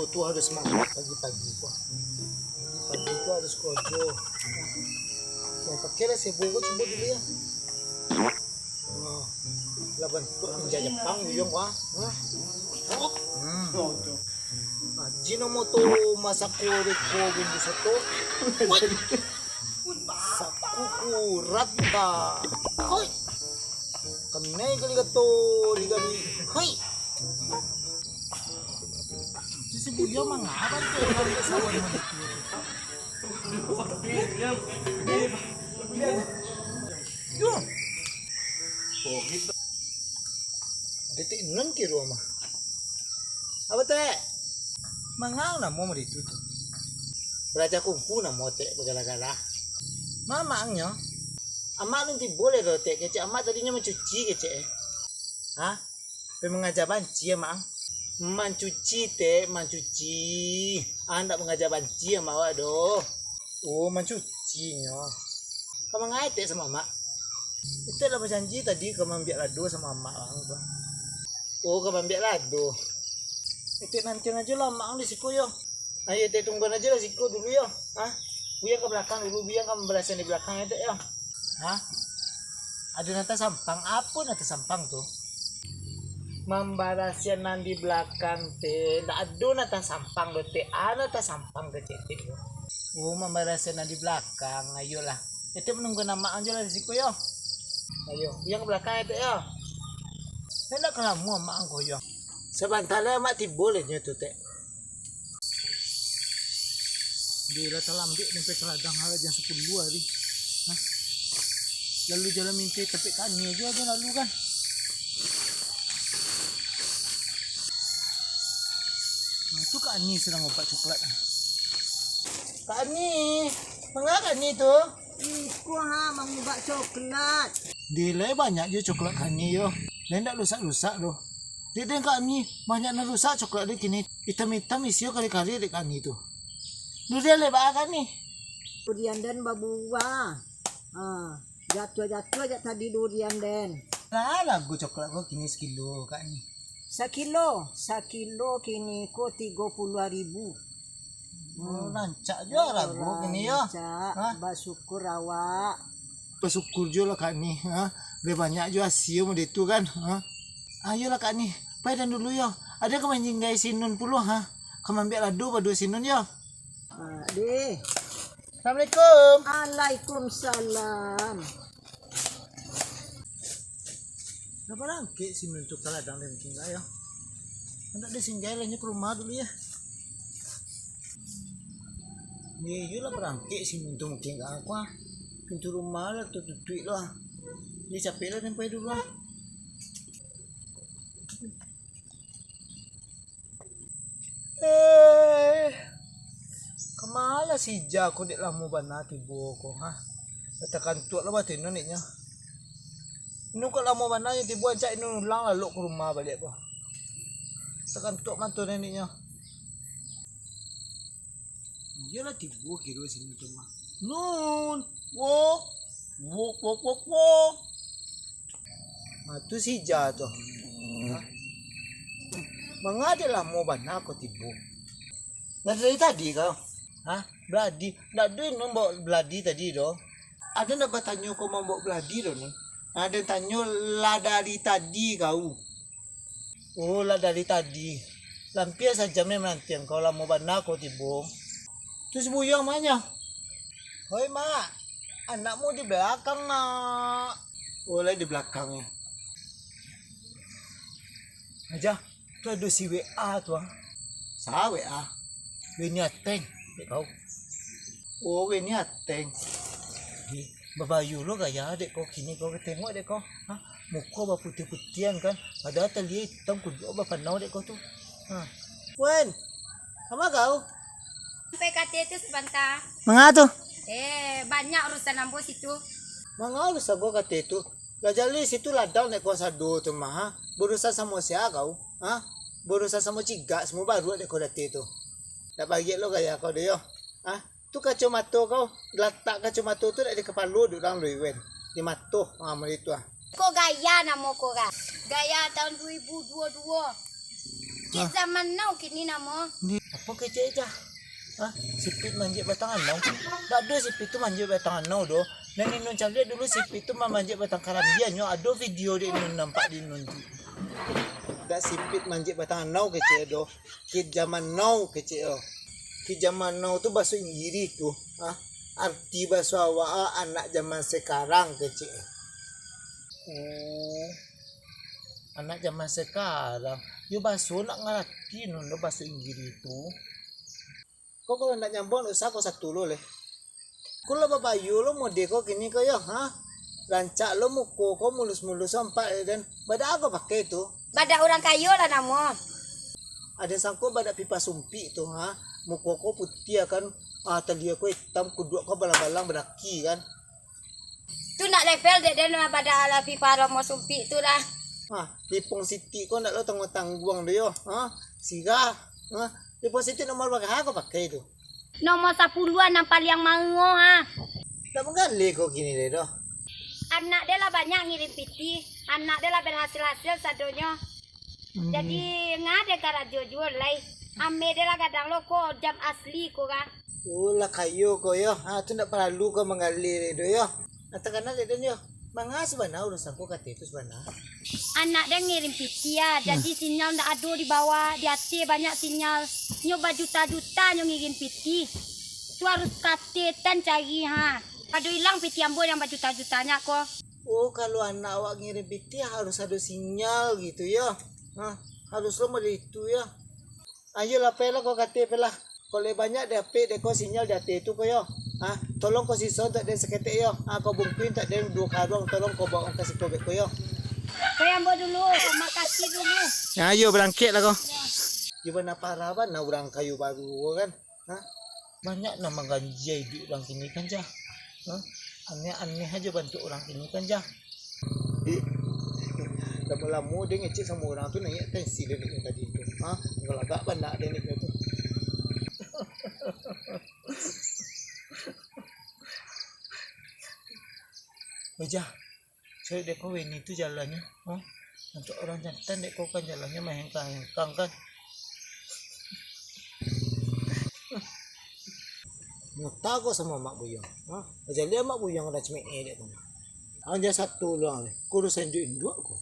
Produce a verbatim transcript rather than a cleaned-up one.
Tu harus semangat pagi-pagi ko. Pagi-pagi ko harus karajo. Yo, pakailah sebo ko cubo dulu yo. Nah, lah bantuak ninja Japang, buyuang ko, ah. Nah. Hmm. Ajinomoto Masako Reko Bumbu Sato. Woi. Sakuku Rata. Hoi. Kanai kali kato digali. Hoi. Si Buya mangapa tu? Yo. Detik nan kiro mah. Apa, Tek? Mangau namo mah itu tu? Raja Kungfu namo, Tek, bagala-gala. Mamaknyo? Amak nan tibo lai doh, Tek, kecek amak tadinyo mancuci kecek, eh. Hah? Pai mangaja banci amak ang? Mancuci, Tek, mancuci. Ah, ndak mangaja banci amak awak doh. Oh, mancucinyo. Ka mangae, Tek, samo amak? Etek lah bajanji tadi ka maambiak lado samo amak ang tu. Oh, ka maambiak lado. Etek nantian ajo lah amak ang di siko yo. Ayo, Etek tungguan ajo lah siko dulu yo. Hah? Buya ka balakang dulu, Buya ka mambarasian di balakang, Etek yo. Hah? Ado nan tasampang? Apo nan tasampang tu? Mambarasian nan di balakang, Tek. Ndak ado nan tasampang doh, Tek. A nan tasampang tu, Tek, Tek. Oh, mambarasian nan di balakang. Ayolah. Etek manungguan amak ang jo lah di siko yo. Ayo, Buya ka balakang, Etek yo. Ndak ka lamo amak ang ko yo. Sabanta lai amak tibo lai nyo tu, Tek. Deh, lah talambek sampai ka ladang, lah jam sapuluah hari. Hah? Lalu jalan minta tampek Kak Ani ajo, ajo lalu kan. Nah, tu Kak Ani sadang maubak coklat. Kak Ani, manga Kak Ani tu? Iko ha, mangubak coklat. Deh, lai banyak jo coklat Kak Ani yo. Lai ndak rusak-rusak doh. Dek den Kak Ani, banyak nan rusak coklat dek kini. Itam-itam isio kari-kari dek Kak Ani tu. Durian lai baa Kak Ani? Durian den babuah. Ha, jatuah-jatuah jak tadi durian den. Bara lago coklat ko kini sakilo Kak Ani? Sakilo, sakilo kini ko tigo puluah ribu. Oh, rancak jo lago kini yo. Rancak. Ha? Basyukur awak. Basyukur jo lah Kak Ani, ha. Lai banyak jo asia model tu kan, ha. Ayolah Kak Ani, pai den dulu yo. Ado ka manjinggai si Nun pulo, ha. Ka maambiak lado pado si Nun yo. Ah, deh. Assalamualaikum. Waalaikumsalam. Lah barangkek si Nun tu ka ladang den tingga yo. Andak den singgahi lah nyo ka rumah dulu yo. Yo, iyolah barangkek si Nun tu mungkin ka aku ah. Pintu rumah lah tatutuik lo ah. Jadi capek lah den pai dulu ah. Eh, kama lah si Ija ko dek lamo bana tibo ko, ha? Takantuak lah batin Nun dek nyo. Inun kok lamo bana nyo tibo, rancak Inun ulang lalok ka rumah baliak ko. Takantuak mato den dek nyo. Iyolah tibo kiro siko tu mah. Nun, wok, wok, wok, wok, wok. Ha, tu si Ija tu. Ha? Manga dek lamo bana ko tibo. Lah dari tadi kau? Ha? Beladi. Ndak ado Inun baok beladi tadi doh. Ado ndak batanyo kau mambaok beladi doh, Nun? Ha, den tanyo lah dari tadi kau. Oh, lah dari tadi. Lah ampia sajam den manantian kau, lamo bana kau tibo. Tu si Buyuang ma nyo? Hoi, Mak. Anakmu di balakang, Nak. Oh, lai di balakang, yo. Aja, tu ado si W A tu, ah. Sa W A? Weni Ateng, dek kau. Oh, Weni Ateng. Di, babayu lo gaya dek kau kini, kau tengok dek kau. Ha? Muko baputiah-putiahan kan, padahal taliak itam kuduak bapanau dek kau tu. Ha. Wen, kama kau? Sampai kate tu sabanta. Manga tu? Eh, banyak urusan ambo situ. Manga urusan kau kate tu? Lah jaleh situ ladang dek kau sado tu mah, ha? Baurusan samo sia kau? Ha? Baurusan samo cigak, samo baruak dek kau date tu. Dak bagiak lo gaya kau deh yo. Ha? Tu kacomato kau, latak kacomato tu dak di kapalo dek urang Luiwen, di mato, ha, model itu ah. Ko gaya namo ko, Kak. Gaya tahun dua ribu dua dua. Di zaman now kini namo. Apo kecek Jah? Ha? Sipit manjek batang anau? Dak ado sipit tu manjek batang anau doh. Nan inun caliak dulu sipit tu mamanjek batang karambia nyo. Ado video dek inun nampak di inun tu. Dak sipit manjek batang anau kecek doh. Kid zaman now kecek doh. Kid zaman now tu baso Inggirih tu. Ha? Arti baso awak ah, anak zaman sekarang kecek. Oh. Anak zaman sekarang. Yo baso nak ngarati nun do baso Inggirih tu. Ko kalau nak nyambung, dak usah ko satu lo leh. Ko lah babayo lo mode ko kini ko yo, ha? Rancak lo muko ko mulus-mulus ampak den. Badak apo pakai tu? Badak urang kayo lah namo. Aden sangko badak pipa sumpik tu, ha? Muko ko putiah kan, ah, talia ko itam, kuduak ko balang-balang badaki kan. Tu nak level dek den lah badak lah pipa lomo sumpik tu lah. Ha, lipong sitik ko ndak lo tangguang-tangguang do yo, ha? Sirah, ha? Lipong sitik nomor baraha ko pakai tu? Nomor sapuluah nan paliang mango ha. Dak manggaleh ko kini deh doh. Anak deh lah banyak ngirim pitih, anak deh lah berhasil-hasil sadonyo. Hmm. Jadi, ngadeh karajo juo lai. Ame deh lah gadang lo ko jam asli ko ka. Oh, lah kayo ko yo. Ha, tu ndak paralu ko manggaleh deh doh yo. Nah, takana dek den yo. Manga sabana urang sangko kate tu sabana. Anak deh ngirim pitih ah, jadi sinyal ndak ado di bawah, di ateh banyak sinyal. Nyo bajuta-juta nyo ngirim pitih. Tu harus kate tan cari ha. Ado ilang pitih ambo yang bajuta-juta nyo ko. Oh, kalau anak awak ngirim pitih harus ado sinyal gitu yo. Ha, harus lo model itu yo. Ayolah, pailah ko kate, pailah. Kok lai banyak dapek dek ko sinyal di ateh tu ko yo. Ha, tolong ko siso untuak den saketek yo. Ha, ko bungkuih untuak den duo karuang, tolong ko bawa ka siko beko yo. Pai ambo dulu, makasih dulu. Yo, ayo barangkek lah ko. Yo bana parah bana urang kayo baru ko kan. Ha? Banyak nan mangganjia iduik urang kini kan, Jah? Ha? Aneh-aneh ajo bantuak urang kini kan, Jah? Lamo-lamo den ngecek samo urang tu naiak tensi den tadi tu. Ha? Galagak bana den tu. Weh, Jah, cari dek ko Weni tu jalannyo, ha? Untuak urang jantan dek ko kan jalannyo mahengkang-hengkang kan. Muta ko samo Mak Buyuang, ha? Jadi Mak Buyuang udah cemek dek ko. Ang jan satu lo ang, ko urusan induak-induak ko.